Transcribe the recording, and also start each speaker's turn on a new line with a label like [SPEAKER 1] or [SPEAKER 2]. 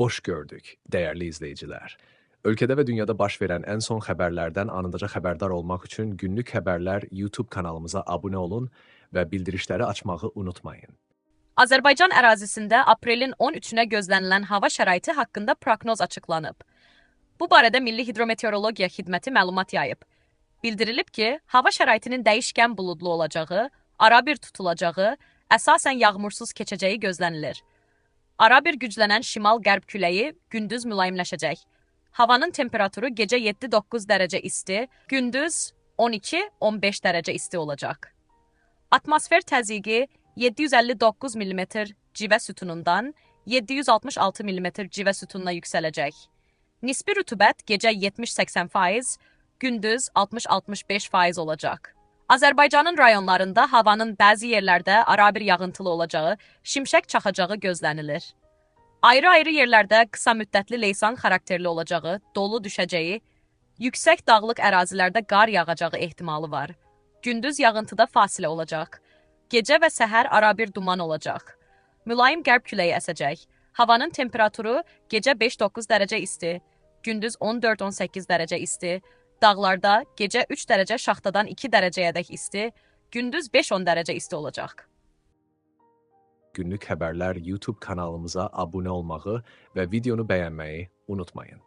[SPEAKER 1] Xoş gördük, dəyərli izləyicilər. Ölkədə və dünyada baş verən ən son xəbərlərdən anındaca xəbərdar olmaq üçün Günlük Xəbərlər YouTube kanalımıza abunə olun və bildirişləri açmağı unutmayın.
[SPEAKER 2] Azərbaycan ərazisində aprelin 13-nə gözlənilən hava şəraiti haqqında proqnoz açıqlanıb. Bu barədə Milli Hidrometeorologiya Xidməti məlumat yayıb. Bildirilib ki, hava şəraitinin dəyişkən buludlu olacağı, arabir tutulacağı, əsasən yağmursuz keçəcəyi gözlənilir. Arabir güclənən şimal-qərb küləyi gündüz mülayimləşəcək. Havanın temperaturu gecə 7-9 dərəcə isti, gündüz 12-15 dərəcə isti olacaq. Atmosfer təzyiqi 759 mm civə sütunundan 766 mm civə sütununa yüksələcək. Nisbi rütubət gecə 70-80%, gündüz 60-65% olacaq. Azərbaycanın rayonlarında havanın bəzi yerlərdə arabir yağıntılı olacağı, şimşək çaxacağı gözlənilir. Ayrı-ayrı yerlərdə qısa müddətli leysan xarakterli olacağı, dolu düşəcəyi, yüksək dağlıq ərazilərdə qar yağacağı ehtimalı var. Gündüz yağıntıda fasilə olacaq. Gecə və səhər arabir duman olacaq. Mülayim qərb küləyi əsəcək. Havanın temperaturu gecə 5-9 dərəcə isti, gündüz 14-18 dərəcə isti, dağlarda gecə 3 dərəcə şaxtadan 2 dərəcəyədək isti, gündüz 5-10 dərəcə isti olacaq.
[SPEAKER 1] Günlük Xəbərlər YouTube kanalımıza abunə olmağı və videonu bəyənməyi unutmayın.